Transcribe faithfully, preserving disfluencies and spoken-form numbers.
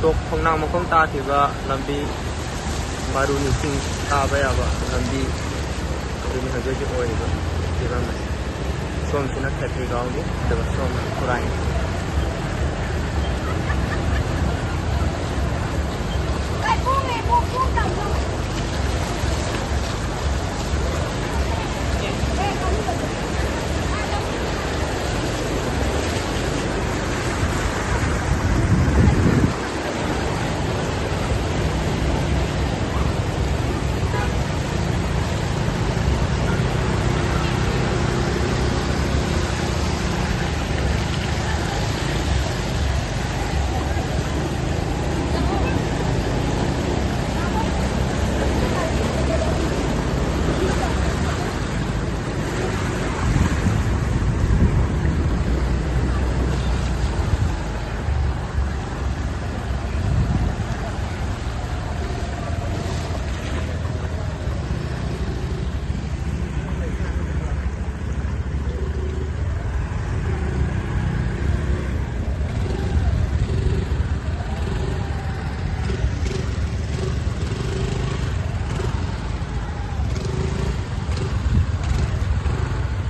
ꯇꯣꯞ ꯈꯣꯡꯅꯥꯡ ꯃꯈꯣꯡ ꯇꯥꯈꯤꯕ ꯂꯝꯕꯤ, ꯕꯥꯔꯨꯅꯤ ꯆꯤꯡ ꯀꯥꯕ ꯌꯥꯕ ꯂꯝꯕꯤ ꯑꯗꯨꯅꯤ ꯍꯧꯖꯤꯛ ꯍꯧꯖꯤꯛ ꯑꯣꯏꯔꯤꯕ ꯐꯤꯕꯝ ꯑꯁꯤ꯫ ꯁꯣꯝꯁꯤꯅ ꯈꯦꯇ꯭ꯔꯤꯒꯥꯎꯅꯤ, ꯑꯗꯨꯒ ꯁꯣꯝꯅ ꯈꯨꯔꯥꯏꯅꯤ꯫